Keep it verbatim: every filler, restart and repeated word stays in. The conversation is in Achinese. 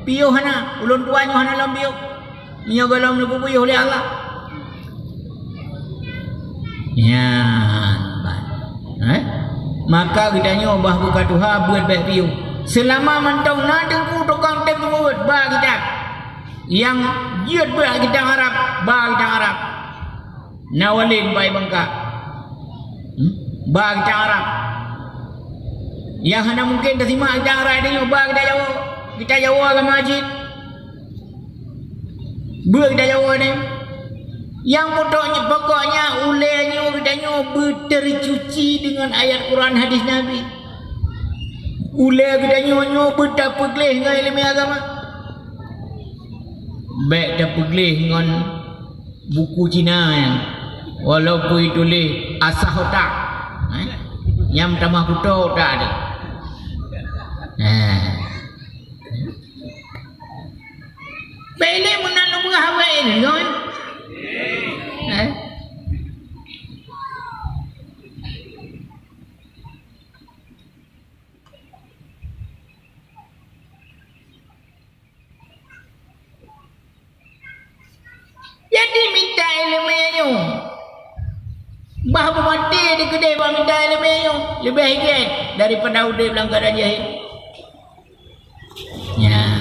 Piôh hana, ulôn tuha nyoe hana lom piôh. Meunyoe gohlom neupeubuyoh lé Allah. Nyan ban. Eh? Maka geutanyoe bah buka tuha beuet bèk piôh. Seulama mantong na teungku tukang tem teumeuet ba kitab. Nyang jeuet beuet kitab Arab, ba kitab Arab. Na walid bai bangka. Hmm? Ba kitab Arab. Nyang hana mungken tasimak kitab Arab tanyoe ba kitab Jawoe. Kitab Jawoe agama cit. Beuet kitab Jawoe nyoe. Nyang pokok, pokoknya ulèe nyoe geutanyoe beutercuci deungon ayat Quran hadis Nabi. Ulèe geutanyoe nyoe beutapeugleh ngon ileumèe agama. Bèk tapeugleh ngon buku Cina nyan, walaupun ituléh asah otak, eh, nyang tamah kuto otak teuh. Eh. Bèk lé meunan lôn peugah awak nyoe. Eh. Jadi mita ileumèe nyoe. Bah beumaté di keudeh bak mita ileumèe nyoe leubeh gèt daripada udép lam keuadaan jahil. Nya,